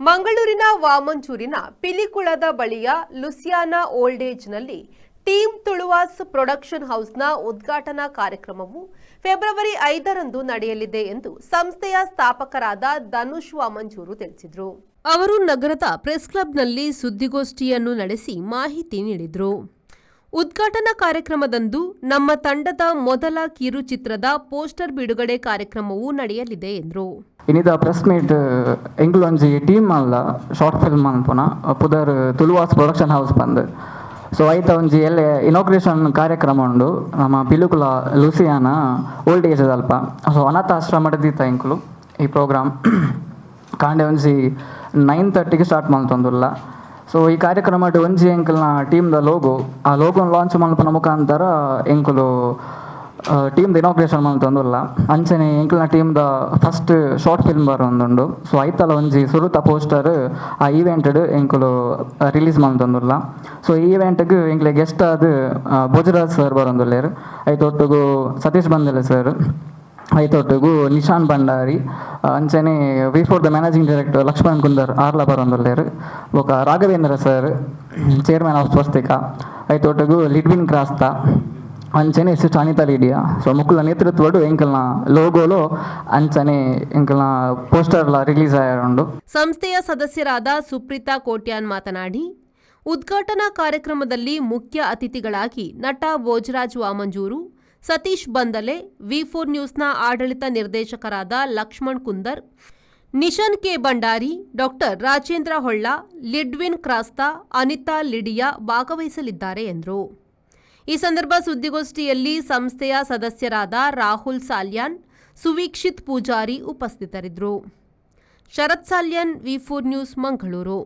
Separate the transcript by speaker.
Speaker 1: ಮಂಗಳೂರಿನ ವಾಮಂಜೂರಿನ ಪಿಲಿಕುಳದ ಬಳಿಯ ಲುಸಿಯಾನಾ old ಏಜ್ನಲ್ಲಿ team Tuluvas production ಹೌಸ್ನ ಉದ್ಘಾಟನಾ ಕಾರ್ಯಕ್ರಮವು ಫೆಬ್ರವರಿ 5ರಂದು ನಡೆಯಲಿದೆ ಎಂದು ಸಂಸ್ಥೆಯ ಸ್ಥಾಪಕರಾದ ಧನುಷ್ ವಾಮಂಜೂರು ತಿಳಿಸಿದರು. ಅವರು ನಗರದ ಪ್ರೆಸ್ ಕ್ಲಬ್ನಲ್ಲಿ ಸುದ್ದಿಗೋಷ್ಠಿಯನ್ನು ನಡೆಸಿ ಮಾಹಿತಿ ನೀಡಿದರು. ಉದ್ಘಾಟನಾ ಕಾರ್ಯಕ್ರಮದಂದು ನಮ್ಮ ತಂಡದ ಮೊದಲ ಕಿರುಚಿತ್ರದ ಪೋಸ್ಟರ್ ಬಿಡುಗಡೆ ಕಾರ್ಯಕ್ರಮವೂ ನಡೆಯಲಿದೆ ಎಂದರು.
Speaker 2: ಇನಿದ ಪ್ರೆಸ್ ಮೀಟ್, ಎಂಕುಲು ಒಂಜಿ ಟೀಮ್ ಮಲ್ಲ ಶಾರ್ಟ್ ಫಿಲ್ಮ್ ಮನ್ಪುನ, ಪುದರ್ ತುಳುವಾಸ್ ಪ್ರೊಡಕ್ಷನ್ ಹೌಸ್ ಪಂದ್. ಸೊ ಐತ ಒಂಜಿ ಎಲ್ಲೆ ಇನಾಗ್ರೇಷನ್ ಕಾರ್ಯಕ್ರಮ ಉಂಡು, ನಮ್ಮ ಪಿಲುಕುಲ ಲೂಸಿಯಾನ ಓಲ್ಡ್ ಏಜ್ ಅಲ್ಪ. ಸೊ ಅನಾಥಾಶ್ರಮ ದೀತ ಎಂಕುಲು ಈ ಪ್ರೋಗ್ರಾಮ್ ಕಾಂಡೆ ಒಂಜಿ 9:30ಗೆ ಸ್ಟಾರ್ಟ್ ಮಲ್ತೊಂದುಲ್ಲ. ಸೊ ಈ ಕಾರ್ಯಕ್ರಮಡ್ ಒಂಜಿ ಎಂಕಲ್ನ ಟೀಮ್ದ ಲೋಗೋ, ಆ ಲೋಗೋನ್ ಲಾಂಚ್ ಮಲ್ಪುನ ಮುಖಾಂತರ ಎಂಕುಲು ಟೀಮ್ದ ಇನಾಗ್ರೇಷನ್ ಮಲ್ತೊಂದುಲ್ಲ. ಅಂಚನೆ ಎಂಕಲ್ನ ಟೀಮ್ದ ಫಸ್ಟ್ ಶಾರ್ಟ್ ಫಿಲ್ಮ್ ಬರೊಂದುಂಡು. ಸೊ ಐತಲ ಒಂಜಿ ಸುರುತ ಪೋಸ್ಟರ್ ಆ ಈವೆಂಟ್ಡ್ ಎಂಕುಲು ರಿಲೀಸ್ ಮಲ್ತೊಂದುಲ್ಲ. ಸೊ ಈ ಈವೆಂಟ್ಗ್ ಎಂಕ್ಲೆ ಗೆಸ್ಟ್ ಆದ್ ಭೋಜರಾಜ್ ಸರ್ ಬರೊಂದುಲ್ಲೆರ್. ಐತೊಟ್ಟುಗು ಸತೀಶ್ ಬಂದಲೆ ಸರ್, ಐತೊಟ್ಟುಗು ನಿಶಾನ್ ಭಂಡಾರಿ, ಅಂಚನೆ V four the managing director Lakshman Kundar ಆರ್ಲ ಬರೊಂದುಲ್ಲೆರ್. ಬೊಕ Raghavendra sir, chairman of Swastika, ಐತೊಟ್ಟುಗು ಲಿಡ್ವಿನ್ ಕ್ರಾಸ್ತಾ, ಅಂಚನೆ ಸಿಸ್ಟರ್ ಅನಿತಾ ಲಿಡಿಯಾ. ಸೊ ಮುಕುಲ ನೇತೃತ್ವಡು ಎಂಕಲ್ನ ಲೋಗೋಲು ಅಂಚನೆ ಎಂಕಲ್ನ ಪೋಸ್ಟರ್ಲ ರಿಲೀಸ್ ಆಯರುಂಡು.
Speaker 1: ಸಂಸ್ಥೆಯ ಸದಸ್ಯರಾದ ಸುಪ್ರೀತಾ ಕೋಟ್ಯಾನ್ ಮಾತನಾಡಿ, ಉದ್ಘಾಟನಾ ಕಾರ್ಯಕ್ರಮದಲ್ಲಿ ಮುಖ್ಯ ಅತಿಥಿಗಳಾಗಿ ನಟ ಭೋಜರಾಜ್ ವಾಮಂಜೂರು, ಸತೀಶ್ ಬಂದಲೆ, ವಿ4 ನ್ಯೂಸ್ನ ಆಡಳಿತ ನಿರ್ದೇಶಕರಾದ ಲಕ್ಷ್ಮಣ್ ಕುಂದರ್, ನಿಶನ್ ಕೆ ಭಂಡಾರಿ, ಡಾಕ್ಟರ್ ರಾಜೇಂದ್ರ ಹೊಳ್ಳ, ಲಿಡ್ವಿನ್ ಕ್ರಾಸ್ತಾ, ಅನಿತಾ ಲಿಡಿಯಾ ಭಾಗವಹಿಸಲಿದ್ದಾರೆ ಎಂದರು. ಈ ಸಂದರ್ಭ ಸುದ್ದಿಗೋಷ್ಠಿಯಲ್ಲಿ ಸಂಸ್ಥೆಯ ಸದಸ್ಯರಾದ ರಾಹುಲ್ ಸಾಲ್ಯಾನ್, ಸುವೀಕ್ಷಿತ್ ಪೂಜಾರಿ ಉಪಸ್ಥಿತರಿದ್ದರು. ಶರತ್ ಸಾಲ್ಯಾನ್, ವಿ4 ನ್ಯೂಸ್, ಮಂಗಳೂರು.